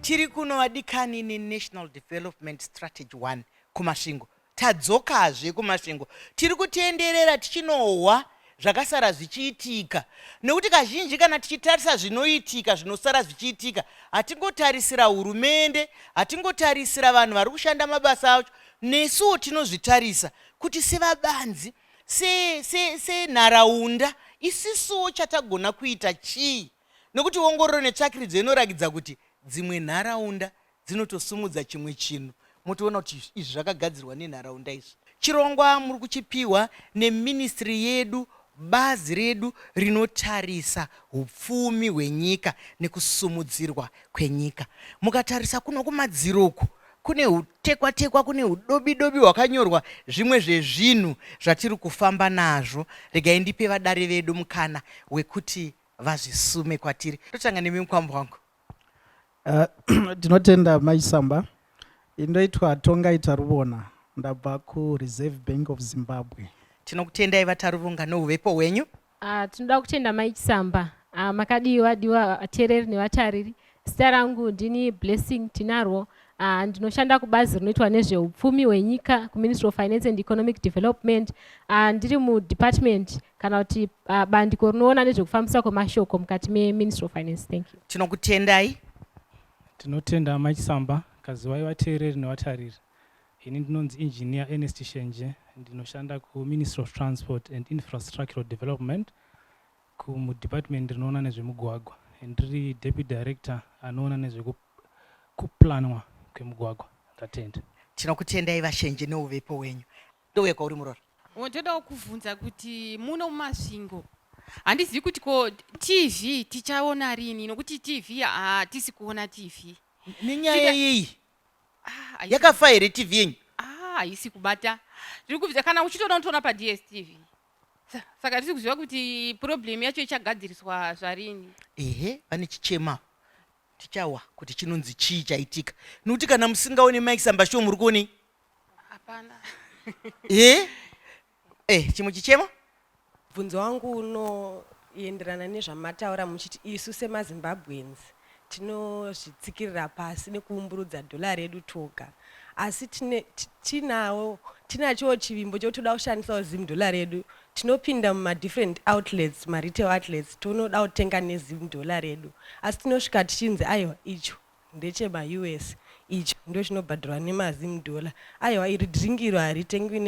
Tiri kuno vadikani neNational Development Strategy 1 kuMasvingo. Tadzokazve kuMasvingo. Tiri kutenderera tichinohwa zvakasara zvichiitika nekuti kazhinji kana tichitarisa zvinoitika zvinosara zvichiitika hatingotarisira hurumende, hatingotarisira vanhu vari kushanda mabasa acho, nesuwo tinozvitarisa kuti sevabanzi senharaunda se, se isisuwo chatagona kuita chii Nokuti ongororo netsvakiridzo inorakidza kuti dzimwe nharaunda dzinotosumudza chimwe chinhu motoona kuti izvi zvakagadzirwa nenharaunda izvi. Chirongwa muri kuchipiwa neministry yedu, bazi redu rinotarisa hupfumi hwenyika nekusumudzirwa kwenyika. Mukatarisa kuno kumadziro uku kune hutekwatekwa, kune hudobidobi hwakanyorwa zvimwe zvezvinhu zvatiri kufamba nazvo. Regai ndipe vadare vedu mukana wekuti vazvisume kwatiri. Totanga nemi mukwambo wangu. Tinotenda Mai Samba. Indoitwa Tongai Taruvona, ndabva kuReserve Bank of Zimbabwe. Tinokutendai VaTaruvonga nouvepo hwenyu. Tinoda kutenda Mai Chisamba. Makadii vadiwa vateereri nevatariri? Zita rangu ndini Blessing Tinarwo. Ndinoshanda kubazi rinoitwa nezveupfumi hwenyika kuMinistry of Finance and Economic Development. Ndiri mudepartment kana kuti bandiko rinoona nezvekufambiswa kwemashoko mukati meMinistry of Finance. Thank you. Tinokutendai. Tinotenda Mai Chisamba, kaziwai vateereri nevatariri. Ini ndinonzi Engineer Ernest Shenje, ndinoshanda kuMinistry of Transport and Infrastructural Development kumudepartment rinoona nezvemugwagwa. Ndiri Deputy Director anoona nezvekuplanwa kwemugwagwa. Ndatenda. Tinokutendai VaShenje neuvepo hwenyu. Ndouya kwauri muroora. Ndodawo kuvhunza kuti muno muMasvingo handizivi kuti ko TV tichaona rini nokuti TV hatisi kuona TV. Nenyaya yei? Ah, yakafa here TV yenyu? Ah, haisi kubata. Tiri kubvisa kana uchitoona unotoona paDSTV. Saka tisi kuziva kuti problem yacho ichagadziriswa zvarini. Ehe, vane chichema. Tichawa kuti chinonzi chii chaitika. Nokuti kana musingaone Mike Samba show muri kuonei? Hapana. Eh? Eh, chimwe chichemo? Bvunzo wangu unoenderana nezvamataura muchiti isu semaZimbabweans tinozvitsikirira pasi nekuumburudza dhola redu toga asi tine, tinawo tinachowo chivimbo chekuti toda kushandisawo zim dhola redu tinopinda mumadifferent outlets maretail outlets tonoda kutenga nezim dhola redu asi tinosvika tichinzi aiwa icho ndechemaUS icho ndochinobhadharwa nemaZim dollar aiwa iri drink iro haritengwi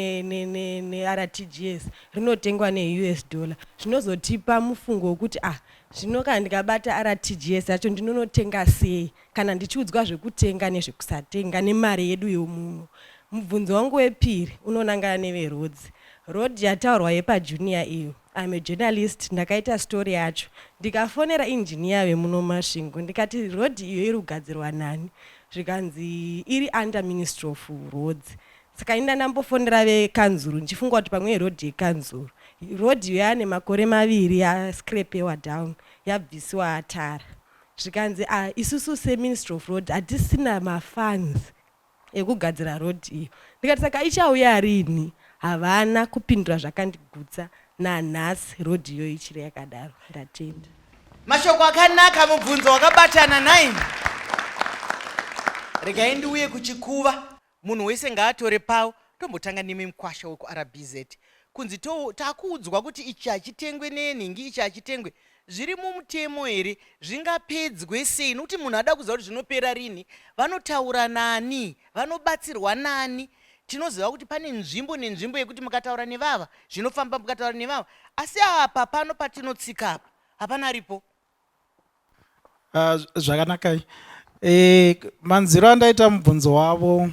neRTGS rinotengwa neUS dollar zvinozotipa mufungo wekuti ah zvino kana ndikabata RTGS yacho ndinonotenga sei kana ndichiudzwa zvekutenga nezvekusatenga nemari yedu yomuno mubvunzo wangu wepiri unonangana neveroads road yataurwa yepajunior iyo I'm a journalist ndakaita story yacho ndikafonera engineer vemuno Masvingo ndikati road iyo iri kugadzirwa nani zvikanzi iri under Ministry of Roads saka ini ndandambofonera vekanzuru ndichifunga kuti pamwe iroad yekanzuru road iyo yaane makore maviri yascrapewa down yabvisiwa tara zvikanzi ah, isusu seministry of road hatisina mafunds ekugadzira road iyo ndikati saka ichauya rini havana kupindura zvakandigutsa nanhasi road iyoyo ichiri yakadaro ndatenda Mashoko akanaka, mubvunzo wakabatana nhai. Regai ndiuye kuchikuva. Munhu wese ngaatore pao. Tombotanga nemi mukwasha wekuRBZ. Kunzi to, takuudzwa kuti ichi hachitengwe nenhingi, ichi hachitengwe. Zviri mumutemo here? Zvingapedzwe sei? Nokuti munhu ada kuziva kuti zvinopera rini, vanotaura nani? Vanobatsirwa nani? Tinoziva kuti pane nzvimbo nenzvimbo yekuti mukataura nevava zvinofamba, mukataura nevava. Asi apa pano patinotsika apa hapana aripo. Zvakanakai. Manzwiro andaita mubvunzo wavo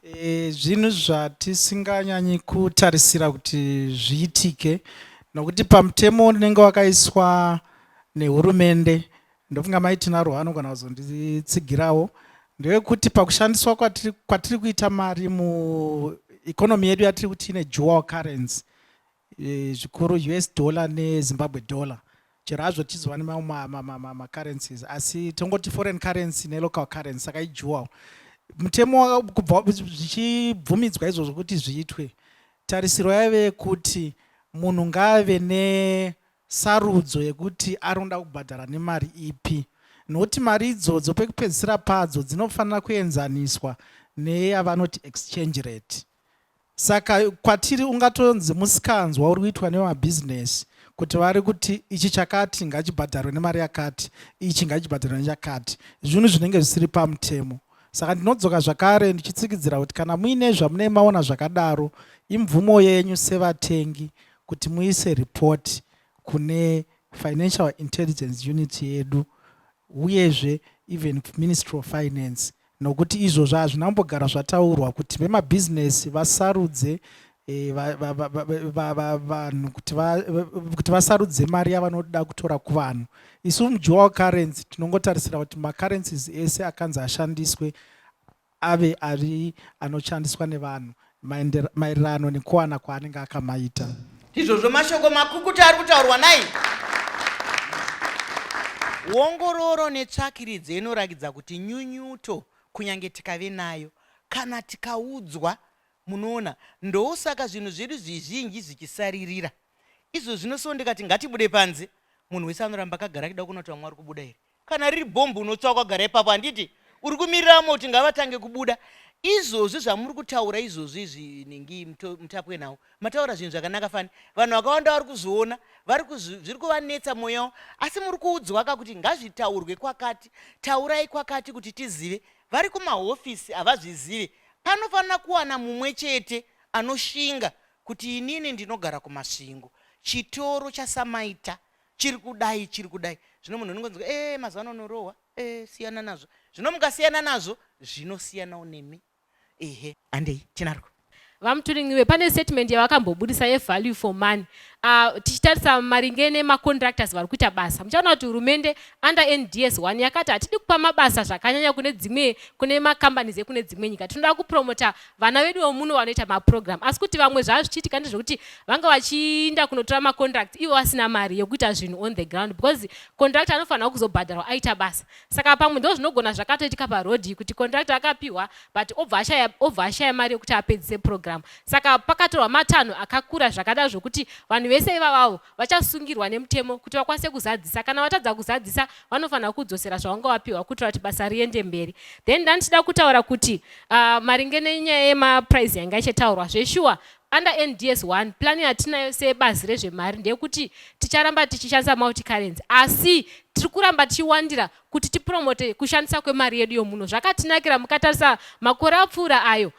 e, zvinhu zvatisinganyanyi kutarisira kuti zviitike nokuti pamutemo unenge wakaiswa nehurumende ndofunga mai Tinarwo anogona kuzonditsigirawo ndewekuti pakushandiswa kwatiri, kwatiri kuita mari mueconomy yedu yatiri kuti ine dual currency e, zvikuru US dollar neZimbabwe dollar chero hazvo tichizova nemamwe macurrencies asi tongoti foreign currency nelocal currency saka idual mutemo kubva zvichibvumidzwa izvozvo kuti zviitwe tarisiro yaive yekuti munhu ngaave nesarudzo yekuti ari kuda kubhadhara nemari ipi. Nokuti mari idzodzo pekupedzisira padzo dzinofanira kuenzaniswa neyavanoti exchange rate. Saka kwatiri ungatonzi musikanzwa uri kuitwa nevamabhizinesi kuti vari kuti ichi chakati ngachibhadharwe nemari yakati, ichi ngachibhadharwe nechakati. Zvinhu zvinenge zvisiri pamutemo. Saka ndinodzoka zvakare ndichitsikidzira kuti kana muine zvamunee maona zvakadaro, imvumo yenyu sevatengi kuti muise report kune Financial Intelligence Unit yedu uyezve even Ministry of Finance nokuti izvozvo hazvina kumbogara zvataurwa kuti vemabhizinesi vasarudze eh, vanhu kuti vasarudze mari yavanoda kutora kuvanhu. Isu mudual currency tinongotarisira kuti macurrencies ese akanzi ashandiswe ave ari anoshandiswa nevanhu maererano nekuwana kwaanenge akamaita. Ndizvozvo mashoko makukutu ari kutaurwa nai. Wongororo netsvakiridzo inorakidza kuti nyunyuto kunyange tikave nayo kana tikaudzwa munoona ndosaka zvinhu zvedu zvizhinji zvichisaririra izvo zvino so ndikati ngatibude panze munhu wese anoramba akagara akida kuona kuti vamwe vari kubuda here Kana riri bhombu unotsva wakagara ipapo handiti uri kumiriramo kuti ngavatange kubuda. Izvozvi zvamuri kutaura izvozvi izvi nhingi mutapwe nhau mataura zvinhu zvakanaka fani vanhu vakawanda vari kuzviona vari zviri kuvanetsa mwoyo yavo asi muri kuudzwaka kuti ngazvitaurwe kwakati taurai kwakati kuti tizive vari kumahofisi havazvizive panofanira kuwana mumwe chete anoshinga kuti inini ndinogara kumasvingo chitoro chasamaita chiri kudai chiri kudai zvino munhu unongonzwa e mazuva ano unorohwa e siyana nazvo zvino mukasiyana nazvo zvinosiyanawo nemi ehe handei tinarwo VaMuturingiwe, pane statement yavakambobudisa yevalue for money. Tichitarisa maringe nemacontractors vari kuita basa, muchaona kuti hurumende under NDS 1 yakati hatidi kupa mabasa zvakanyanya kune dzimwe kune macompanies ekune dzimwe nyika, tinoda kupromota vana vedu vemuno vanoita maprogram. Asi kuti vamwe zvava zvichiitika ndezvekuti vanga vachiinda kunotora macontracts ivo vasina mari yekuita zvinhu on the ground, because contractor anofanirwa kuzobhadharwa aita basa. Saka pamwe ndo zvinogona zvakatoitika paroad kuti contractor akapiwa but obva ashaya obva ashaya mari yekuti apedzise program. Saka pakatorwa matanho akakura zvakadaro zvokuti vanhu vese ivavavo vachasungirwa nemutemo kuti vakwanise kuzadzisa. Kana vatadza kuzadzisa vanofanira kudzosera zvavanga vapiwa kuitira kuti basa riende mberi. Then ndandichida kutaura kuti maringe nenyaya yemaprice yanga ichitaurwa zveshuwa under NDS 1 plan yatinayo sebazi rezvemari ndeyekuti ticharamba tichishandisa multi-currency, asi tiri kuramba tichiwandira kuti tipromote kushandisa kwemari yedu yomuno. Zvakatinakira mukatarisa makore apfuura ayo,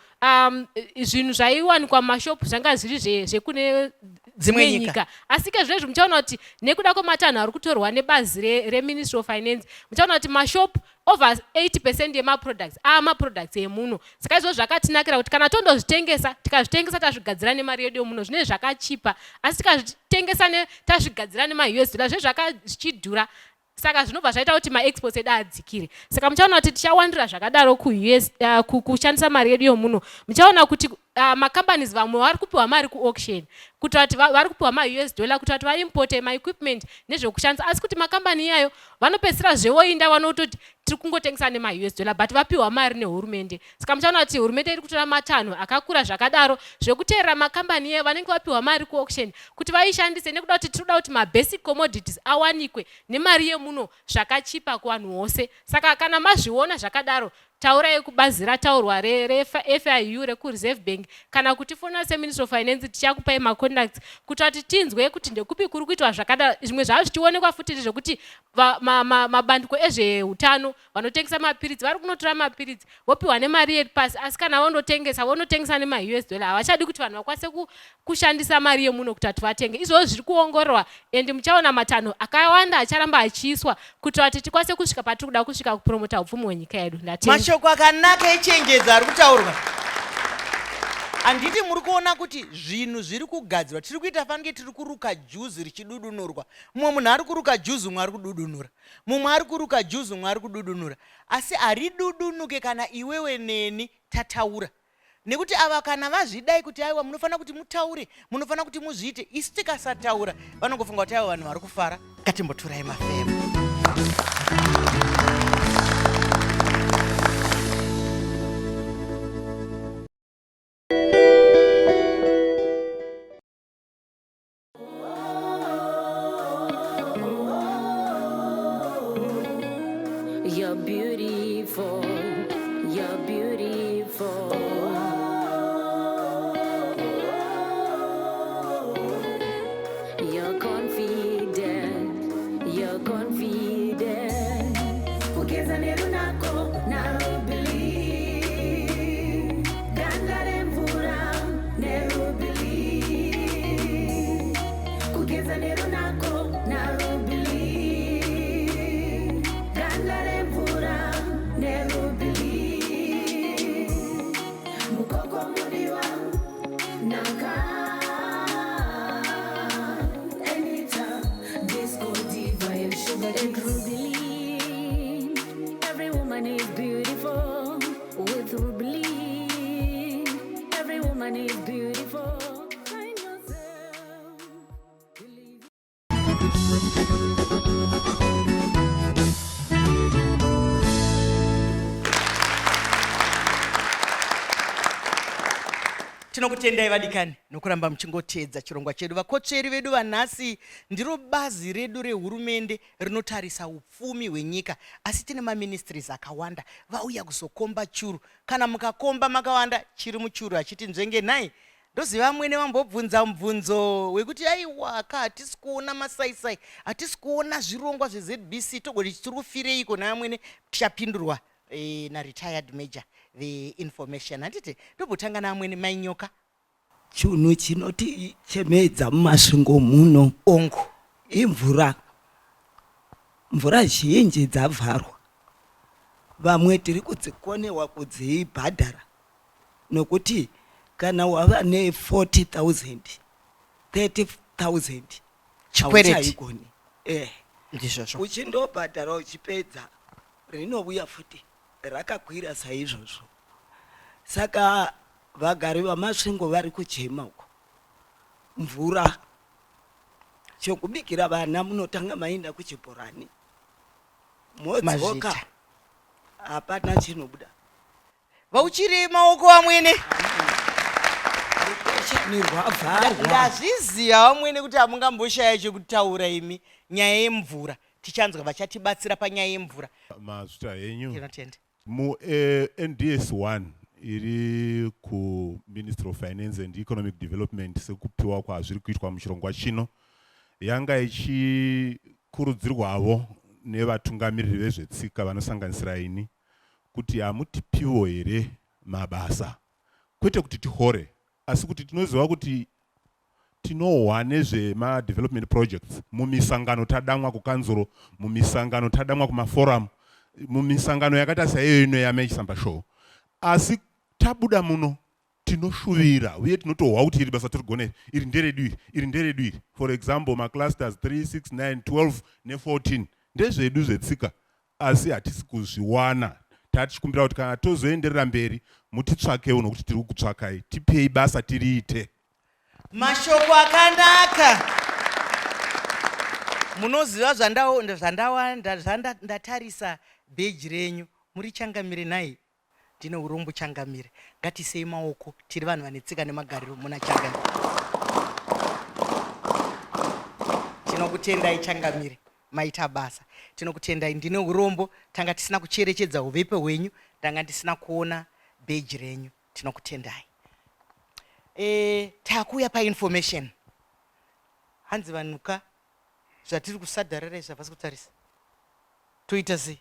zvinhu zvaiwanikwa mumashopu zvanga zviri zvekune dzimwe nyika, asi ke zvinezvi muchaona kuti nekuda kwematanho ari kutorwa nebazi reMinistry of Finance, muchaona kuti mashopu over 80% yemaproducts maproducts emuno. Saka izvozvo zvakatinakira kuti kana tondozvitengesa, tikazvitengesa tazvigadzira nemari yedu yomuno, zvinenge zvakachipa. Asi tikazvitengesa tazvigadzira nemaUS dollar, zvinenge zvichidhura. Saka zvinobva zvaita kuti maexports edu adzikire. Saka muchaona kuti tichawandira zvakadaro kuUS, kushandisa mari yedu yomuno. Muchaona kuti macompanies vamwe vari kupiwa mari kuauction kuitira kuti vari kupiwa maUS dollar kuitira kuti vaimpote maequipment nezvekushandisa, asi kuti makambani iyayo vanopedzisira zvevoinda vanototi tiri kungotengesa nemaUS dollar but vapiwa mari nehurumende. Saka muchaona kuti hurumende iri kutora matanho akakura zvakadaro zvekuteerera makambani iyayo vanenge vapiwa mari kuauction kuti vaishandise, nekuda kuti tiri kuda kuti mabasic commodities awanikwe nemari yemuno zvakachipa kuvanhu vose. Saka kana mazviona zvakadaro, taurai kubazi rataurwa reFIU rekuReserve Bank kana kutifonera seMinistry of Finance, tichakupai macontacts kuitira kuti tinzwe kuti ndekupi kuri kuitwa zvakadaro. Zvimwe zvava zvichionekwa futi ndezvekuti mabandiko ezveutano vanotengesa mapiritsi vari kunotora mapiritsi vopiwa nemari yedu pasi, asi kana vondotengesa vonotengesa nemaUS dollar. Havachadi kuti vanhu vakwanise kushandisa mari yemuno kuti vati vatenge. Izvozvo zviri kuongororwa and muchaona matanho akawanda acharamba achiiswa kuitira kuti tikwanise kusvika patiri kuda kusvika kupromota upfumi hwenyika yedu. Ndatenda. Mashoko akanaka echenjedzo ari kutaurwa. Handiti muri kuona kuti zvinhu zviri kugadzirwa, tiri kuita fanike tiri kuruka juzi richidudunurwa. Mumwe munhu ari kuruka juzi, umwe ari kududunura. Mumwe ari kuruka juzi, umwe ari kududunura. Asi haridudunuke kana iwewe neni tataura. Nekuti ava kana vazvidai kuti aiwa munofanira kuti mutaure, munofanira kuti muzviite, isu tikasataura vanongofunga kuti aiwa vanhu vari kufara. Ngatimbotorai mafemo. 24. Find yourself. Believe. Tinokutendai vadikani nokuramba muchingoteedza chirongwa chedu. Vakotsveri vedu vanhasi ndiro bazi redu rehurumende rinotarisa upfumi hwenyika, asi tine maministries akawanda vauya kuzokomba churu. Kana mukakomba makawanda, chiri muchuru hachiti nzvenge nhai. Ndoziva amwene vambobvunza mubvunzo wekuti aiwa ka, hatisi kuona masaisai, hatisi kuona zvirongwa zveZBC, togoti tiri kufireiko naamwene. Tichapindurwa naretired major veinformation, handiti? Ndombotanga naamwene Mainyoka. Chinhu chinotichemedza muMasvingo muno Ongo. imvura. Mvura zhinji dzavharwa, vamwe tiri kudzikonewa kudzibhadhara nokuti kana wava ne40 000, 30 000 Chikwereti. Hauchaigoni Ndizvozvo. Uchindobhadhara, uchipedza rinouya futi rakakwira saizvozvo. Saka vagari vaMasvingo vari kuchema uko mvura, chokubikira vana munotanga maenda kuchibhorani, modzoka Mazvita. hapana chinobuda. Vauchiri maoko amwene. Rukesheni rwavharwa. Ndazviziva vamwene kuti hamungamboshaya chekutaura imi. Nyaya yemvura tichanzwa vachatibatsira panyaya yemvura. Mazvita henyu. Tinotenda. Mu NDS 1 iri kuMinistry of Finance and Economic Development, sekupiwa kwazviri kuitwa muchirongwa chino, yanga ichikurudzirwavo nevatungamiriri vezvetsika vanosanganisira ini kuti hamutipiwo here mabasa, kwete kuti tihore, asi kuti tinoziva kuti tinohwa nezvemadevelopment projects mumisangano, tadamwa kukanzuro, mumisangano tadamwa kumaforum, mumisangano yakaita saiyo ino yaMaChisamba Show, asi tabuda muno tinoshuvira uye tinotohwa kuti iri basa tirigona, iri, iri nderedu, iri, iri nderedu iri. For example, maclusters 3, 6, 9, 12 ne14 ndezvedu zvetsika, asi hatisi kuzviwana. Tatichikumbira kuti kana tozoenderera mberi mutitsvakewo, nokuti tiri kukutsvakai, tipei basa tiriite. Mashoko akanaka. Munoziva zvandatarisa bheji renyu, muri changamire nhai? Ndine urombo changamire. Ngatisei maoko, tiri vanhu vane tsika nemagariro. Muna changamire, tinokutendai changamire, maita basa, tinokutendai. Ndine urombo, tanga tisina kucherechedza uvepo hwenyu, ndanga ndisina kuona bheji renyu. Tinokutendai. Takuuya painformation. Hanzi vanhuka zvatiri kusadharara izvi havasi kutarisa, toita sei?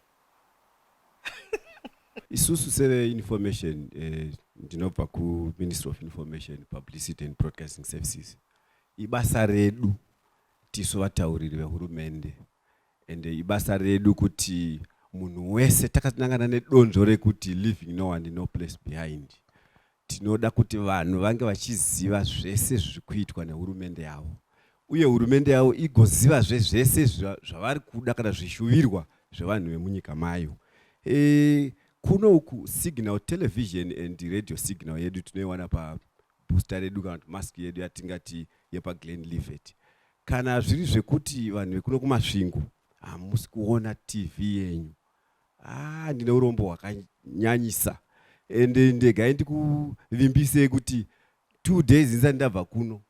Isusu seveinformation, ndinobva kuMinistry of Information, Publicity and Broadcasting Services. Ibasa redu, tisu vatauriri vehurumende, ende ibasa redu kuti munhu wese, takanangana nedonzvo rekuti "Leaving no one, no place behind". Tinoda kuti vanhu vange vachiziva zvese zviri kuitwa nehurumende yavo, uye hurumende yavo igozivazve zvese zvavari kuda kana zvishuvirwa zvevanhu vemunyika mayo. Kuno uku signal, television and radio signal yedu tinoiwana pabooster redu kana kuti mast yedu yatingati yepaGlenlivet. Kana zviri zvekuti vanhu vekuno kuMasvingo hamusi kuona TV yenyu, ah, ndine urombo hwakanyanyisa, ende ndegai ndikuvimbisei kuti 2 days ndisati ndabva kuno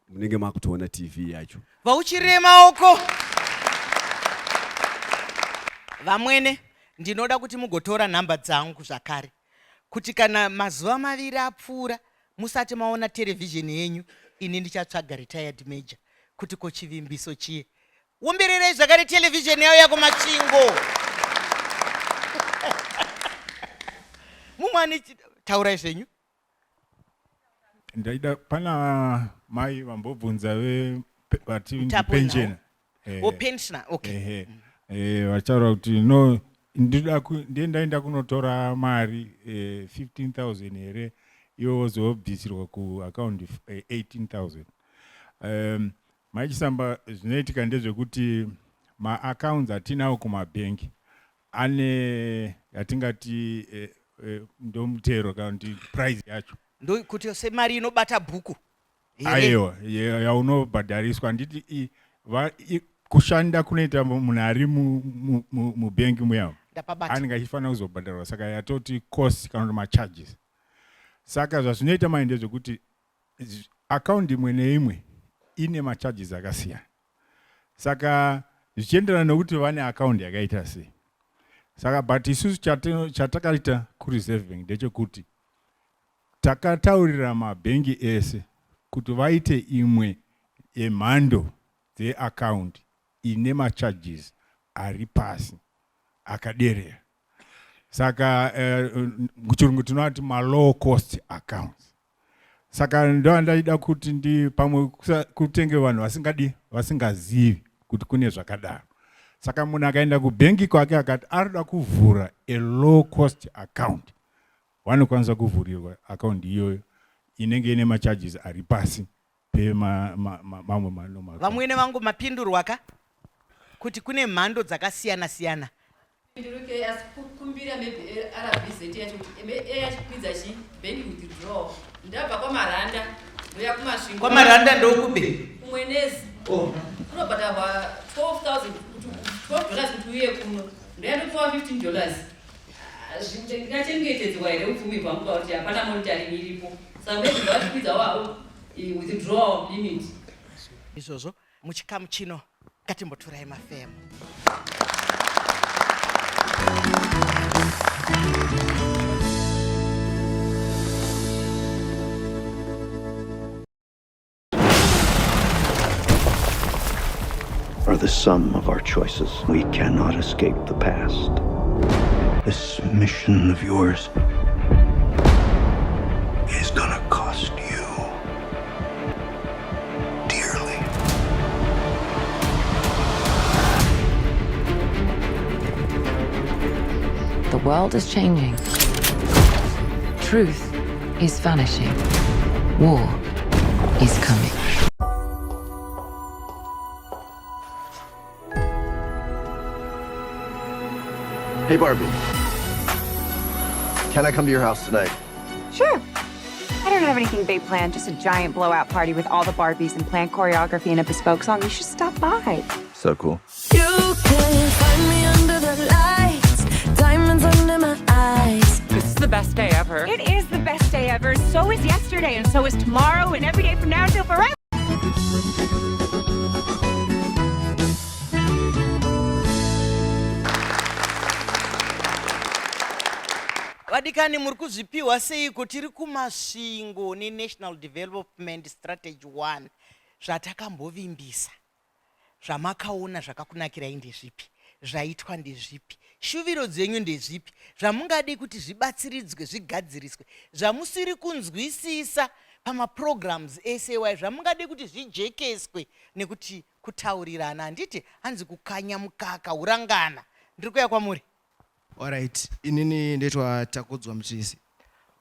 munenge makutoona TV yacho. Vauchirire maoko vamwene. Ndinoda kuti mugotora nhamba dzangu zvakare, kuti kana mazuva 2 apfuura musati maona terevhizheni yenyu, ini ndichatsvaga retired major kuti ko chivimbiso chiye. Umbirirei zvakare televhizheni yavo yakuMasvingo. Mumwe ane taurai zvenyu. Ndaida pana mai vambobvunza vati Mutapo. Pensioner. O, pensioner, okay. Ehe. Vachitaura kuti no, ndinoda ndiye ndaenda kunotora mari 15,000 here, iwo wozobvisirwa kuakaundi 18,000. MaiChisamba, zvinoitika ndezvekuti maaccounts atinawo kumabhengi ane yatingati ndomutero kana kuti price yacho. Ndokuti semari inobata bhuku here? Aiwa, yaunobhadhariswa handiti kushanda kunoita munhu ari mubhengi muya Ndapabata. anenge achifanira kuzobhadharwa, saka yatoti cost kana kuti macharges. Saka zvazvinoita manje ndezvekuti account imwe neimwe ine macharges akasiyana, saka zvichienderana nekuti vane account yakaita sei. Saka but isusu chatakaita kuReserve Bank ndechekuti takataurira mabhengi ese kuti vaite imwe yemhando dzeaccount ine macharges ari pasi, akaderera. Saka kuchirungu tinoti malow cost accounts. Saka ndo ndaida kuti ndi pamwe kutenge vanhu vasingadi, vasingazivi kuti kune zvakadaro. Saka munhu akaenda kubhengi kwake akati arikuda kuvhura a low cost account, vanokwanisa kuvhurirwa account iyoyo inenge ine macharges ari pasi pemamwe manoma. Vamwene vangu, mapindurwa ka kuti kune mhando dzakasiyana siyana? Pinduruke, asi kukumbira maybe RBZ yacho kuti yachikwidza chi bank withdrawal. Ndabva kwaMaranda ndoya kuMasvingo. KwaMaranda ndokube? KuMwenezi. Oh. Kunobhadharwa 12,000 kuti $12 kuti uye kuno, ndoya ndopiwa $15. Ndingachengetedzwa here upfumi hwangu pakuti hapana monitoring iripo? Saka maybe ngavachikwidzawo withdrawal limit. Izvozvo muchikamu chino ngatimbotorai mafemo. Are the sum of our choices. We cannot escape the past. This mission of yours is gonna cost you dearly. The world is changing. Truth is vanishing. War is coming. Hey, Barbie. Can I come to your house tonight? Sure. I don't have anything big planned, just a giant blowout party with all the Barbies and planned choreography and a bespoke song. You should stop by. So cool. You can find me under the lights, diamonds under my eyes. This is the best day ever. It is the best day ever. So is yesterday, and so is tomorrow, and every day from now until forever. Vadikani, muri kuzvipiwa seiko? Tiri kuMasvingo neNational Development Strategy 1. Zvatakambovimbisa, zvamakaona zvakakunakirai ndezvipi? Zvaitwa ndezvipi? Shuviro dzenyu ndezvipi? Zvamungadi kuti zvibatsiridzwe, zvigadziriswe, zvamusiri kunzwisisa pamaprograms ese iwayo, zvamungadi kuti zvijekeswe, nekuti kutaurirana, handiti hanzi kukanya mukaka hurangana. Ndiri kuya kwamuri. Alright, inini ndoitwa Takudzwa Muchisi.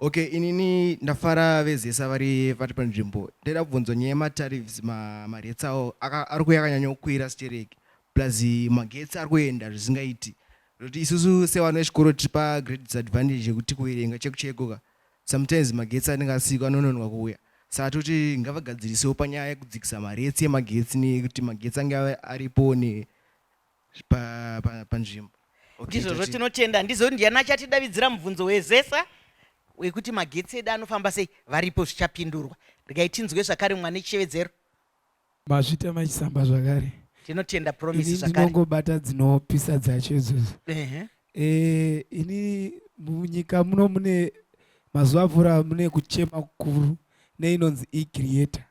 Okay, inini ndafara veZESA vari panzvimbo. Ndaida kubvunzwa nyaya yematariffs, marates awo ari kuuya akanyanya kukwira stereki. Plus magetsi ari kuenda zvisingaiti. Zvekuti isusu sevanhu vechikoro tiri pa great disadvantage yekuti kuverenga cheko ka. Sometimes magetsi anenge asiko, anononoka kuuya. Saka toti ngavagadzirisewo panyaya yekudzikisa marates emagetsi nekuti magetsi ange aripo ne panzvimbo. Okay, ndizvozvo, tinotenda. Ndizvo, ndiani achatidavidzira mubvunzo weZESA wekuti magetsi edu anofamba sei? Varipo, zvichapindurwa. Regai tinzwe zvakare mwana echishevedzero. Mazvita maChisamba zvakare. Tinotenda, Promise. Ini zvakare ndinongobata dzinopisa dzacho idzodzo. Ini munyika muno mune mazuva apfuura mune kuchema kukuru neinonzi eCreator.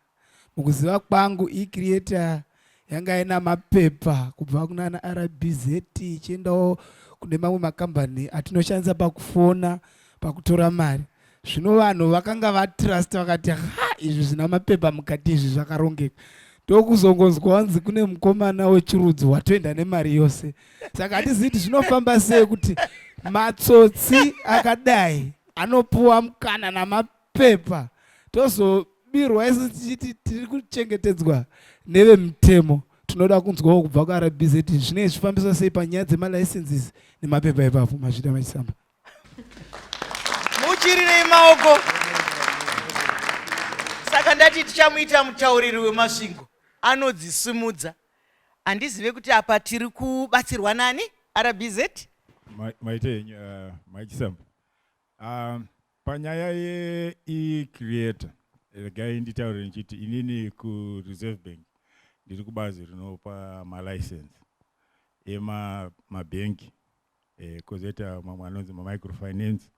Mukuziva kwangu, eCreator yanga ina mapepa kubva kunana RBZ ichiendawo kune mamwe makambani atinoshandisa pakufona, pakutora mari. Zvino vanhu vakanga vatrust, vakati ha, izvi zvina mapepa mukati, izvi zvakarongeka. Ndokuzongonzwa wanzi kune mukomana wechirudzi watoenda nemari yose. Saka hatizivi kuti zvinofamba sei kuti matsotsi akadai anopuwa mukana namapepa, tozobirwa isu tichiti tiri kuchengetedzwa nevemutemo. Tinoda kunzwawo kubva kuRBZ zvinenge zvichifambiswa sei panyaya dzemalicenses nemapepa ipapo. Mazvita, maChisamba. Muchirirei maoko. Ndosaka ndati tichamuita mutauriri weMasvingo, anodzisimudza. Handizive kuti apa tiri kubatsirwa nani, RBZ. Maite henyu, Maichisamba. Panyaya yeE-Creator, regai nditaure ndichiti inini kuReserve Bank ndiri kubazi rinopa malicense emabhengi, kwozoita mamwe anonzi mamicrofinance,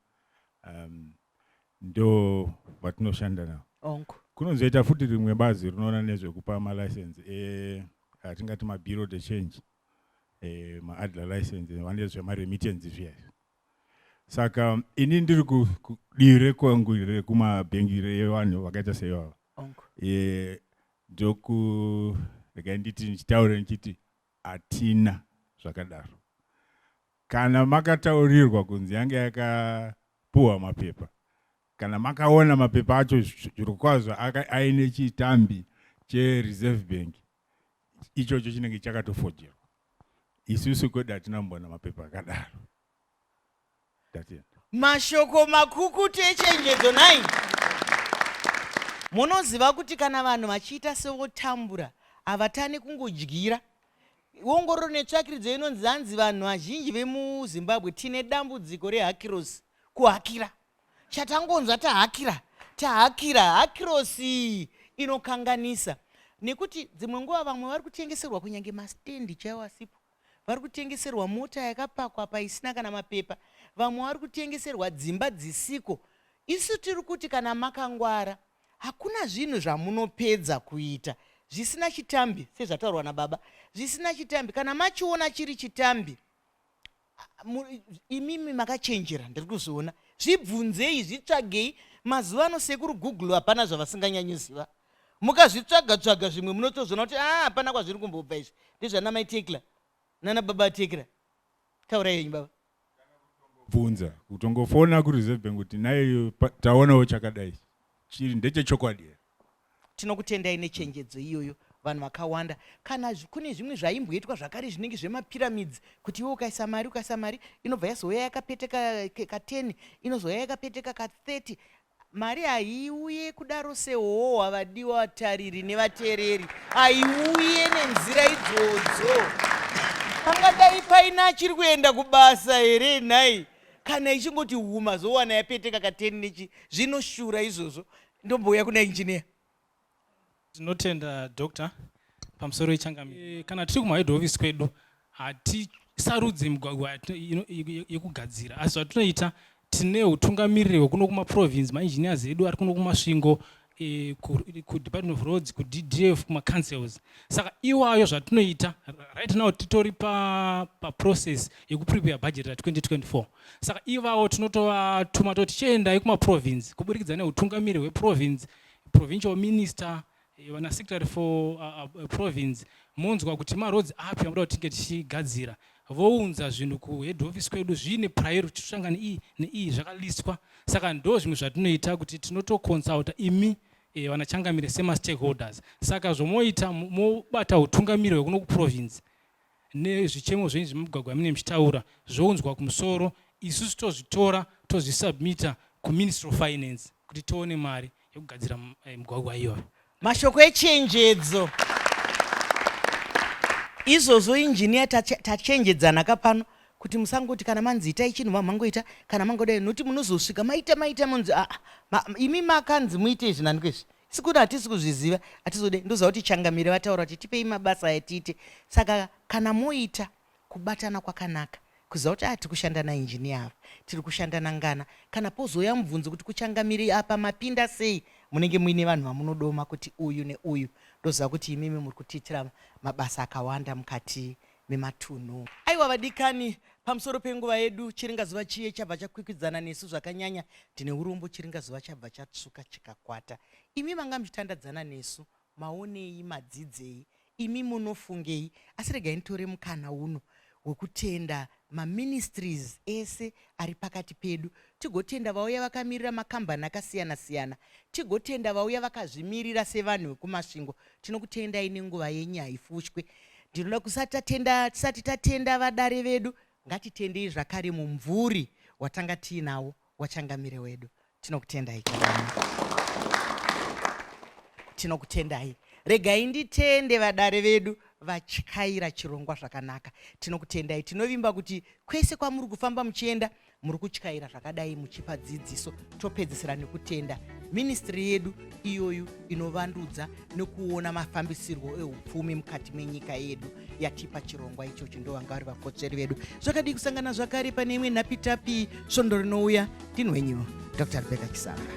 ndo vatinoshanda navo. Onko. Kunozoita futi rimwe bazi rinoona nezvekupa malicense atingati mabureau de change, maidler license, vane zvemaremittance zviya. Saka ini ndiri kudivi rekwangu rekumabhengi revanhu vakaita seivava. Onko. Ndoku regai nditi ndichitaure ndichiti hatina zvakadaro. Kana makataurirwa kunzi yange yakapuhwa mapepa, kana makaona mapepa acho zvirokwazvo aine chitambi cheReserve Bank, ichocho chinenge chakatofojerwa. Isusu kwedu hatina kumboona mapepa akadaro. Ndatenda. Mashoko makukutu echenjedzo. Nai munoziva kuti kana vanhu vachiita sevotambura, havatani kungodyira. Ongororo netsvakiridzo inonzi hanzi vanhu vazhinji vemuZimbabwe tine dambudziko rehakirosi, kuhakira. Chatangonzwa tahakira, tahakira. Hakirosi inokanganisa nekuti dzimwe nguva vamwe vari kutengeserwa kunyange mastendi chaiwo asipo, vari kutengeserwa mota yakapakwa paisina kana mapepa, vamwe vari kutengeserwa dzimba dzisiko. Isu tiri kuti kana makangwara, hakuna zvinhu zvamunopedza kuita zvisina chitambi, sezvataurwa nababa, zvisina chitambi. Kana machiona chiri chitambi, imimi makachenjera, ndiri kuzviona, zvibvunzei, zvitsvagei. Mazuva ano sekuru Google hapana zvavasinganyanyoziva. Mukazvitsvaga tsvaga zvimwe munotozoona kuti a hapana kwazviri kumbobva. Izvi ndezvana maitekla nana baba Tekla. Taurai henyu, baba. Bvunza, kutongofona kuReserve Bank kuti naiyo taonawo chakadai, chiri ndechechokwadi here? Tinokutendai nechenjedzo iyoyo. Vanhu vakawanda, kana kune zvimwe zvaimboitwa zvakare zvinenge zvemapyramids, kuti iwe ukaisa mari, ukaisa mari, inobva yazouya yakapeteka ka10, inozouya yakapeteka ka30. Mari haiuye kudaro sehohwa, vadiwa vatariri nevateereri, haiuye nenzira idzodzo. Pangadai paina achiri kuenda kubasa here nhai, kana ichingoti huma zowana yapeteka ka10 nechi? Zvinoshura izvozvo. Ndombouya kuna injiniya. Tinotenda, Doctor. Pamusoro yechangamire, kana tiri kumahead office kwedu hatisarudzi migwagwa yekugadzira, asi zvatinoita, tine utungamiriri hwekuno kumaprovince, maengineers edu ari kuno kuMasvingo, kuDepartment of Roads, kuDDF, kumacouncils. Saka iwayo zvatinoita right now, titori paprocess yekuprepare budget ra2024. Saka ivavo tinotovatuma toti chiendai kumaprovince kuburikidza neutungamiri hweprovince, provincial minister, vana secretary for province, monzwa kuti maroads api amuda kuti tinge tichigadzira. Vounza zvinhu kuhead office kwedu zviine priority, totanga neiyi neiyi, zvakalistwa. Saka ndo zvimwe zvatinoita, kuti tinotoconsulta imi, vanachangamire semastakeholders. Saka zvomoita, mobata utungamiri hwekuno kuprovince nezvichemo zvenyu zvemigwagwa yamunenge muchitaura, zvounzwa kumusoro, isusu tozvitora tozvisubmita kuMinistry of Finance kuti tione mari yekugadzira migwagwa iyoyo. Mashoko echenjedzo izvozvo, injiniya. Tachenjedzana ka pano kuti musangoti kana manzi itai chinhu mangoita, kana mangodai, nokuti munozosvika maita maita monzi, aa, imi makanzi muite izvi nani kwezvi sikuti hatisi kuzviziva, hatizode. Ndoziva kuti changamire vataura kuti tipei mabasa aya tiite. Saka kana moita kubatana kwakanaka, kuziva kuti tiri kushanda nainjiniya ava, tiri kushanda nangana. Kana pozouya mubvunzo kuti kuchangamire apa mapinda sei, munenge muine vanhu vamunodoma kuti uyu neuyu. Ndoziva kuti imimi muri kutiitira mabasa akawanda mukati mematunhu. Aiwa vadikani, pamusoro penguva yedu, chiringazuva chiye chabva chakwikwidzana nesu zvakanyanya. Ndine urombo, chiringazuva chabva chatsvuka chikakwata. Imi manga muchitandadzana nesu, maonei, madzidzei, imi munofungei? Asi regai nditore mukana uno wekutenda maministries ese ari pakati pedu, tigotenda vauya vakamirira makambani akasiyana-siyana, tigotenda vauya vakazvimirira sevanhu vekuMasvingo. Tinokutendai nenguva yenyu, haifushwe. Ndinoda kusati tatenda, tisati tatenda vadare vedu, ngatitendei zvakare mumvuri watanga tiinawo wachangamire wedu. Tinokutendai, changamire. Tinokutendai. Regai nditende vadare vedu vatyaira chirongwa zvakanaka. Tinokutendai. Tinovimba kuti kwese kwamuri kufamba muchienda muri kutyaira zvakadai muchipa dzidziso. Topedzisira nekutenda ministry yedu iyoyo inovandudza nekuona mafambisirwo eupfumi mukati menyika yedu yatipa chirongwa ichochi. Ndovanga vari vakotsveri vedu. Zvakadii kusangana zvakare pane imwe nhapitapi svondo rinouya. Ndini wenyu Dr. Rebecca Chisamba.